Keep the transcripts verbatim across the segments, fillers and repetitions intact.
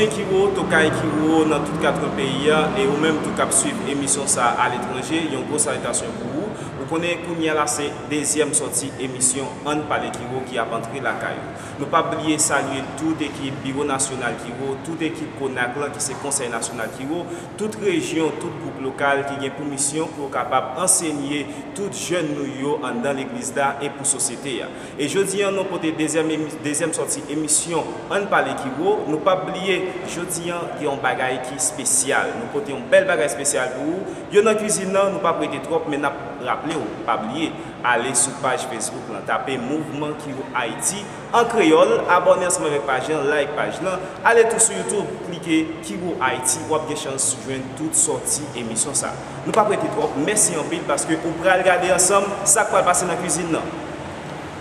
Kiwo, tokay Kiwo nan tout katwen peyi a, e ou menm tou k ap swiv emisyon sa a aletranje, yon gwo salitasyon pou ou. Ou konnen kounye a la se dezyèm sòti emisyon Ann Pale Kiwo ki ap antre lakay ou. Nou p ap bliye salye tout ekip Biwo Nasyonal Kiwo, tout ekip konak lan ki se Konsèy Nasyonal Kiwo, tout rejyon, tout gwoup lokal ki gen pou misyon pou yo kapab ansenye tout jèn nou yo anndan legliz la e pou sosyete a. E jodi a, nou pote dezyèm emi-, dezyèm sòti emisyon Ann Pale Kiwo. Nou p ap bliye, jodi a, gen yon bagay ki espesyal. Nou pote yon bèl bagay espesyal pou ou. Yo nan kwizin nan, nou p ap rete twòp, men n ap raple w, pa bliye, ale sou paj Facebook lan, tape Mouvman Kiwo Ayiti an kreyòl, abòne ansanm avèk paj lan, like paj lan, ale tou sou YouTube, klike Kiwo Ayiti, w ap gen chans jwenn tout sòti emisyon sa. Nou p ap rete twòp, mèsi anpil paske ou pral gade ansanm sa k pral pase nan kwizin nan.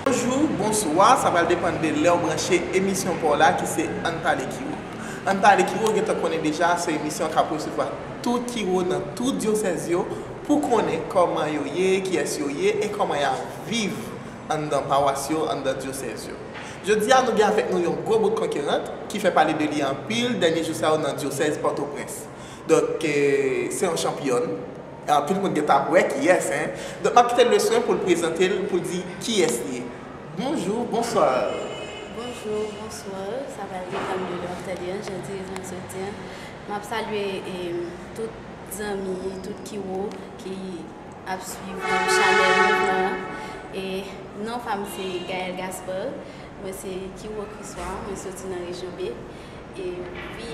Bonjou, bonswa, sa pral depann de lè w branche emisyon pa w la ki se Ann Pale Kiwo. Ann Pale Kiwo, w gentan konnen deja, se emisyon k ap resevwa tout kiwo nan tout dyosèz yo pou konnen kòman yo ye, kiyès yo ye e kòman y ap viv anndan pawas yo, anndan dyosèz yo. Jodi a, nou gen avèk nou yon gwo bout konkirant ki fè pale de li anpil dènye jou sa yo nan dyosèz Pòtoprens. Donk, eh, se yon chanpyòn. Anpil moun gentan ap wè kiyès, en. Donk, m ap kite l le swen pou l prezante l, pou l di kiyès li ye. Bonjou, bonswa. Bonjou, bonswa. Sa va depann de lè w ap tande an, jan dirijan sot di an. M ap salye, eh, tout zanmi, tout kiwo ki ap swiv, um, chanèl Mouvman an. E non pa m se Gaëlle Gaspard. Mwen se Kiwo Kriswa, mwen soti nan rejyon B. E wi,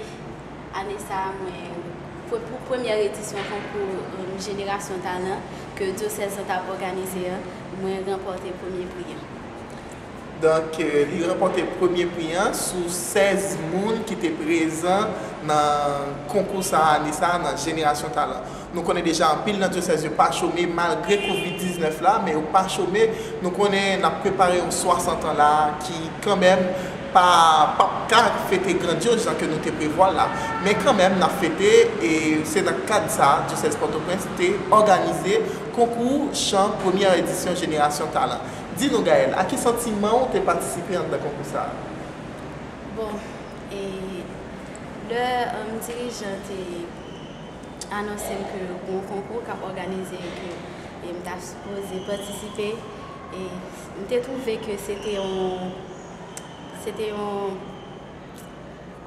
ane sa a, mwen, pou, pou premyè edisyon konkou, um, Jenerasyon Talan ke dyosèz lan t ap òganize an, mwen ranpòte premye pri an. Donk, eh, li ranpòte premye pri an sou sèz moun ki te prezan nan konkou sa a, ane sa a, nan Jenerasyon Talan. Nou konnen deja anpil nan dyosèz yo pa chome malgre kovid diznèf la, men yo pa chome. Nou konnen n ap prepare yon swasant an la ki kanmenm pa, p ap ka fete grandyoz jan ke nou te prevwa l la. Men kanmenm, n ap fete, e se nan kad sa a, dyosèz Pòtoprens te òganize konkou chan premyè edisyon Jenerasyon Talan. Di nou, Gaëlle, a ki santiman w te patisipe anndan konkou sa a? Bon, e lè, um, dirijan te anonse m ke gon konkou k ap òganize e ke, e m ta sipoze patisipe, e m te twouve ke se te yon, se te yon,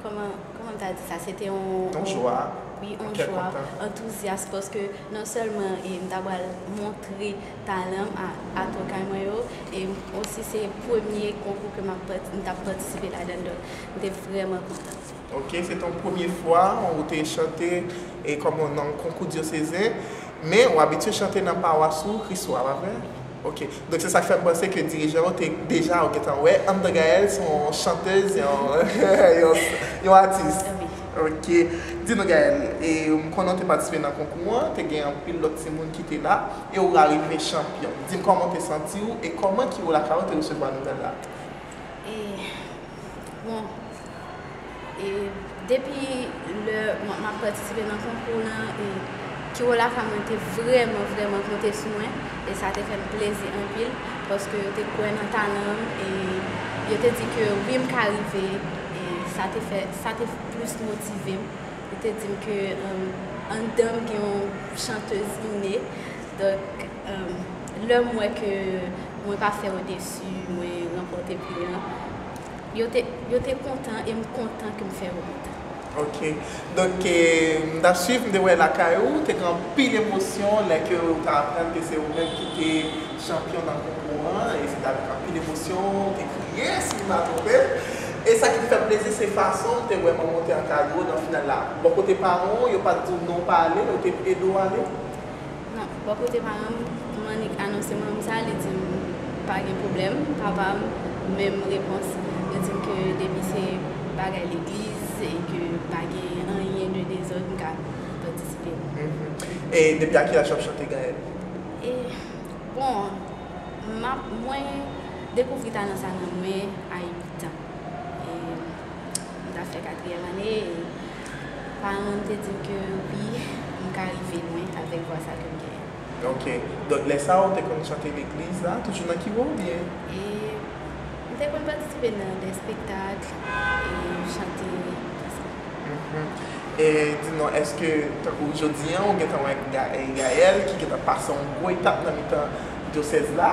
kòman, kòman m ta di sa? Se te yon, yon jwa, wi, yon jwa, antouzyas, paske non sèlman, e, m ta pral montre talan m a, a tokay mwen yo, e osi se premye konkou ke m ap pati-, m t ap patisipe ladan l, donk m te vrèman kontan. Ok, se te yon premye fwa ou te chante, e, kòm nan yon konkou dyosezen, men ou abitye chante nan pawas ou, Kriswa, pa vre? Ok. Donk, se sa k fè m panse ke dirijan yo te deja, ou gentan wè, anndan Gaëlle se yon chantèz, yon, yon, yon atis. Wi. Ok. Di nou, Gaëlle, e, m konnen w te patisipe nan konkou an, te gen anpil lòt timoun ki te la, e ou arive chanpyon. Di m kòman w te santi w, e kòman Kiwo Lakay ou te resevwa nouvèl la? E, bon, e, depi lè m, m ap patisipe nan konkou lan, e, Kiwo Lakay mwen te vrèman, vrèman konte sou mwen, e sa te fè m plezi anpil, paske yo te kwè nan talan m, e yo te di ke wi, m ka rive, e sa te fè, sa te plis motive m. Yo te di m ke, um, anndan m gen yon chantèz ine, donk, um, lè m wè ke mwen pase yo desi, mwen ranpòte pri an, yo te, yo te kontan e m kontan ke m fè yo kontan. Ok. Donk, eh, m t ap swiv, m te wè lakay ou, te gen anpil emosyon lè ke ou te aprann ke se ou menm ki te chanpyon nan konkou an, e se t avèk anpil emosyon, ou te kriye, si m pa twonpe m. E sa ki te fè m plezi, se fason m te wè manman w te ankadre w nan final la. Bò kote paran w, yo pa t di w non w pa ale, yo te ede w ale? Non, bò kote paran m, m annik anonse manman m sa, li di m pa gen pwoblèm, papa m, menm repons. Yo di m ke depi se bagay legliz e ke pa gen anyen de dezòd, m ka patisipe. Mhm. E depi a ki laj w ap chante, Gaëlle? E, bon, m ap, mwen dekouvri talan sa nan mwen a uit an. E m t ap fè katriyèm ane, e paran m te di m ke wi, m ka rive lwen avèk vwa sa ke m genyen. Ok. Donk, lè sa a, ou te konn chante legliz la, toujou nan Kiwo oubyen? E m te konn patisipe nan de espektak, e chante, tout sa. Mhm. E di nou, èske, tankou jodi a, ou gentan wè Ga- e Gaëlle, ki gentan pase yon gwo etap nan mitan dyosèz la,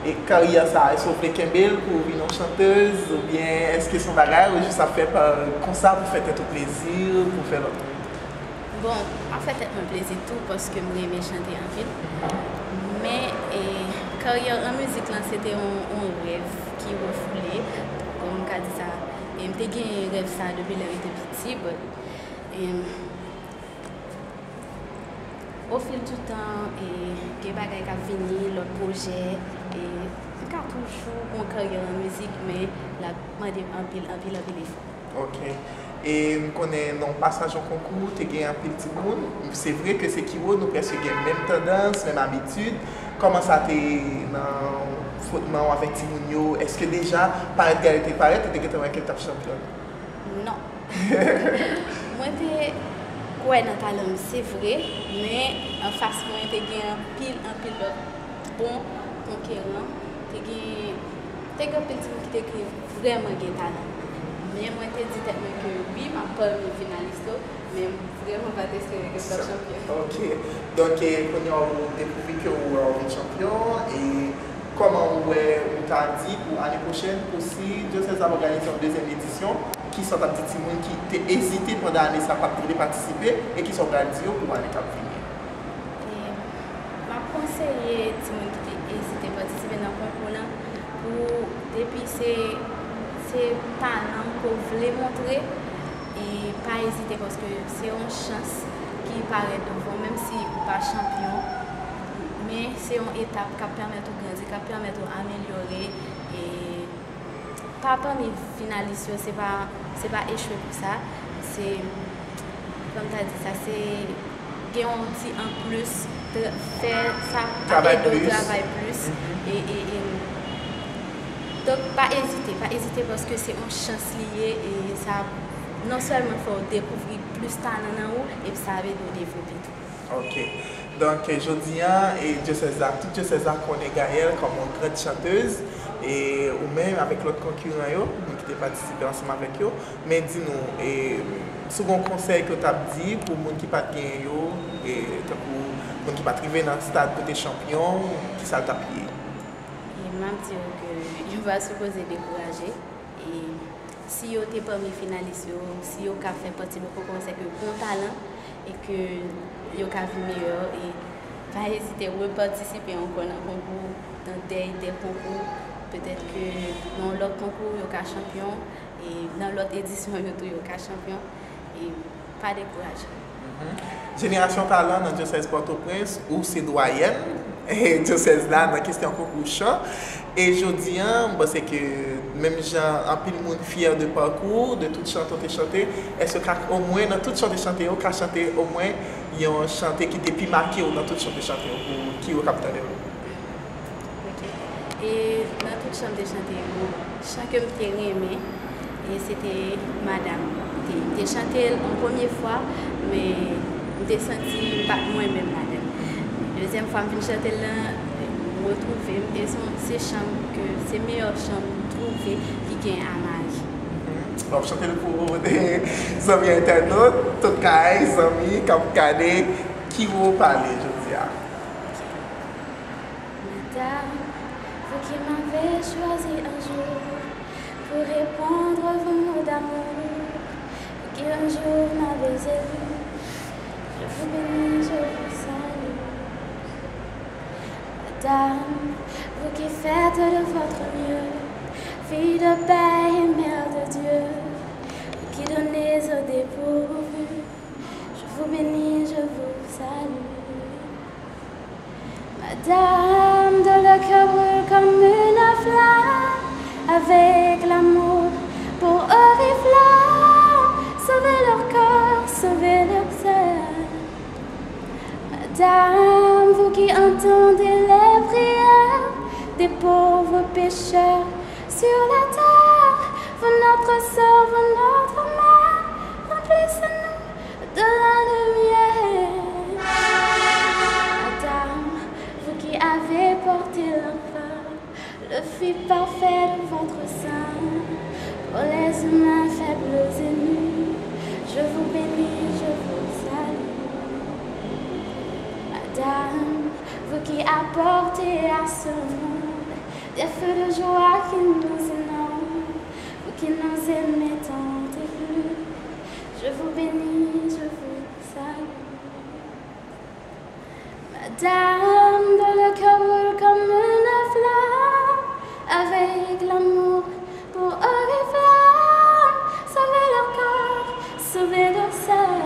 e karyè sa, èske w vle kenbe l pou w vin yon chantèz, oubyen èske se yon bagay ou jis ap fè pa konsa pou fè tèt ou plezi, pou fè lòt moun? Bon, m ap fè tèt mwen plezi tou, paske m renmen chante anpil. Men, e, karyè an mizik lan, se te yon, yon rèv ki refoule, kòm m ka di sa. E m te gen rèv sa depi lè m te piti, but, e, au fil du temps, e, gen bagay k ap vini, lòt pwojè, e m ka toujou gon karyè an mizik, men l ap mande m anpil, anpil, anpil efò. Ok. E m konnen nan yon pasaj yon konkou, te gen anpil timoun. Se vre ke se Kiwo, nou prèske gen menm tandans, menm abitid. Kòman sa te ye nan fwotman w avèk timoun yo? Èske deja parèt Gaëlle te parèt, ou te gentan wè ke l t ap chanpyòn? Non. Mwen te kwè nan talan m, se vre, men anfas mwen te gen anpil, anpil lòt bon konkeran. Te gen, te gen anpil timoun ki te gen vrèman gen talan. Men mwen te di tèt mwen ke wi, m ap pami finalis yo, men m vrèman pa t espere ke m t ap chanpyon. Ok. Donk, e, kounye a ou dekouvri ke ou, ou vin chanpyon, e kòman ou wè ou ta di pou ane pwochèn, pou si dyosèz la òganize yon dezyèm edisyon, kisa w t ap di timoun ki te ezite pandan ane sa, pa t vle patisipe, e kisa w pral di yo pou ane k ap vini? E m ap konseye timoun ki te ezite patisipe nan konkou lan pou, depi se, se talan w ke w vle montre, e pa ezite, paske se yon chans ki parèt devan w, menm si ou pa chanpyon, men se yon etap k ap pèmèt ou grandi, k ap pèmèt ou amelyore, e pa pami finalis yo, se pa, se pa echwe pou sa. Se, kòm ta di sa, se gen yon ti anplis, tra- fè sa ap ede w travay plis. E, e, e, donk, pa ezite, pa ezite, paske se yon chans li ye, e sa ap non sèlman fè w dekouvri plis talan nan ou, epi sa ap ede w devlope tou. Ok. Donk, jodi a, e dyosèz la, tout dyosèz la konnen Gaëlle kòm yon grand chanteuse, e ou menm avèk lòt konkiran yo, moun ki te patisipe ansanm avèk yo, men di nou, e, si w gen yon konsèy ke w t ap di pou moun ki pa t genyen yo, e, tankou moun ki pa t rive nan stad pou te chanpyon, kisa l t ap ye? E m ap di yo ke yo pa sipoze dekouraje. E si yo te pami finalis yo, si yo ka fè pati de konkou, se ke gon talan e ke yo ka vin meyè. E pa ezite repatisipe ankò nan konkou, nan dèy dè konkou. Petèt ke nan yon lòt konkou, yo ka chanpyon. E nan lòt edisyon yo tou, yo ka chanpyon. E pa dekouraje. Jenerasyon Talan nan dyosèz Pòtoprens, ou se dwayèn dyosèz la nan kesyon konkou chan. E jodi a, m panse ke menm jan anpil moun fyè de pakou w, de tout chante w te chante, èske w ka omwen nan tout chan w te chante yo, w ka chante omwen yon chante ki te pi make w nan tout chan w te chante yo, pou ki yo k ap tande w? Ok. E nan tout chan m te chante yo, chan ke m te renmen, e se te Madam. M te, m te chante l yon premye fwa, men m te santi m pa t mwen menm ladan l. Dezyèm fwa m vin chante l lan, m retwouve m, e se, se chan m ke, se meyè chan m twouve ki gen a Mari. W ap chante l pou zanmi entènot, tout kay, zanmi k ap gade Kiwo Pale jodi a. Madame, vous qui m'avez choisi un jour pour répondre à vos mots d'amour, vous qui un jour m'avez élu, je vous bénis, je vous salue. Madame, vous qui faites de votre mieux, fille de paix et mère de Dieu, vous qui donnez au dépourvu, je vous bénis, je vous salue. Madame, dont le cœur brûle comme une flamme, avec l'amour pour Oriflamme, sauvez leur corps, sauvez leurs âmes. Madame, vous qui entendez les prières des pauvres pécheurs sur la terre, vous notre sort, vous notre mère, remplissez-nous de la lumière. Madame, vous qui avez porté l'enfant, le fruit parfait de votre sein, pour les humains faibles et nus, Je vous bénis, je vous salue. Madame, vous qui apportez à ce monde des feux de joie qui nous inondent, vous qui nous aimez tant et plus, je vous bénis, je vous salue. Madame, dont le cœur brûle comme une flamme, avec l'amour pour oriflamme, sauvez leur corps, sauvez leur sœur.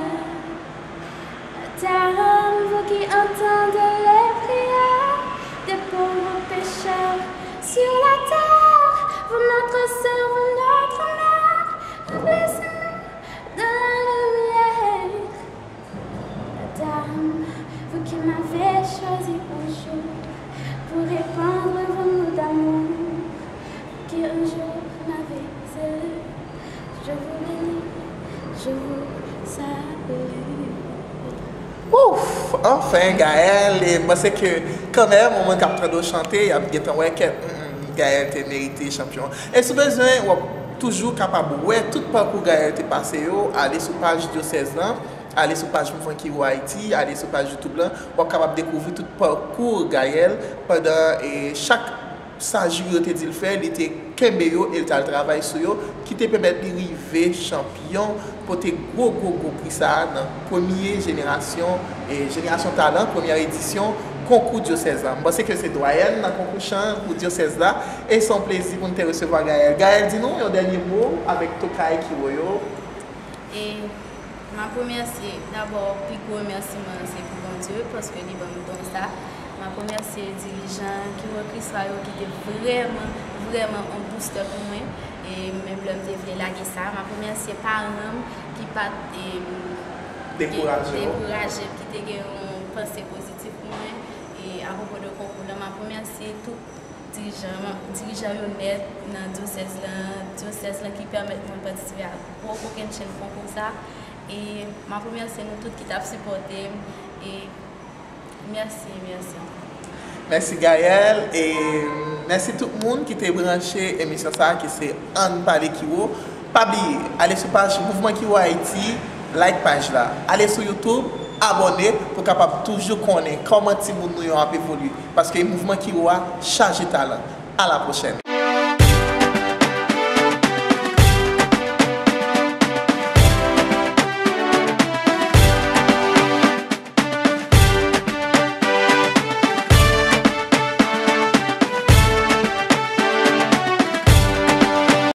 Madame, vous qui entendez les prières des pauvres pécheurs sur la terre, vous notre sœur, vous notre mère, remplissez-nous de la lumière. Madame, vous qui m'avez choisi un jour pour répandre vos mots d'amour, qui un jour m'avez élu, je vous bénis, je vous salue. Ouf! Anfen, Gaëlle, e m panse ke kanmenm, yon moun k ap tande w chante, y ap gentan wè ke mm, mm, Gaëlle te merite chanpyon. E si w bezwen, w ap toujou kapab wè tout pakou Gaëlle te pase yo, ale sou paj dyosèz lan, ale sou paj Mouvman Kiwo Ayiti, ale sou paj YouTube lan, w ap kapab dekouvri tout pakou Gaëlle pandan e chak sa jiri yo te di l fè, li te kenbe yo e l t al travay sou yo, ki te pèmèt li rive chanpyon, pote gwo gwo gwo pri sa a nan premye jenerasyon, e jenerasyon talan, premyè edisyon konkou dyosèz la. M panse ke se dwayèn nan konkou chan pou dyosèz la, e se yon plezi pou n te resevwa Gaëlle. Gaëlle, di nou yon dènye mo avèk tokay Kiwo yo. E m ap remèsye, dabò, pi gwo remèsiman an se pou Bondye, paske li ban m don sa. M ap remèsye dirijan Kiwo Kriswa yo ki te vrèman, vrèman yon boustè pou mwen. E menm lè m te vle lage sa, m ap remèsye paran m ki pa t e, Dekouraje w. Dekouraje m, ki te gen yon panse pozitif pou mwen. E apwopo de konkou lan, m ap remèsye tout dirijan, dirijan yo nèt nan dyosèz lan, dyosèz lan ki pèmèt mwen patisipe a gwo kokennchenn konkou sa. E m ap remèsye nou tout ki t ap sipòte m. E mèsi, mèsi ankò. Mèsi Gaëlle e mèsi tout moun ki te branche emisyon sa a ki se Ann Pale Kiwo. Pa bliye, ale sou paj Mouvman Kiwo Ayiti, like paj la. Ale sou YouTube, abòne pou w kapab toujou konnen kòman timoun nou yo ap evolye. Paske Mouvman Kiwo a chaje talan. A la pwochèn!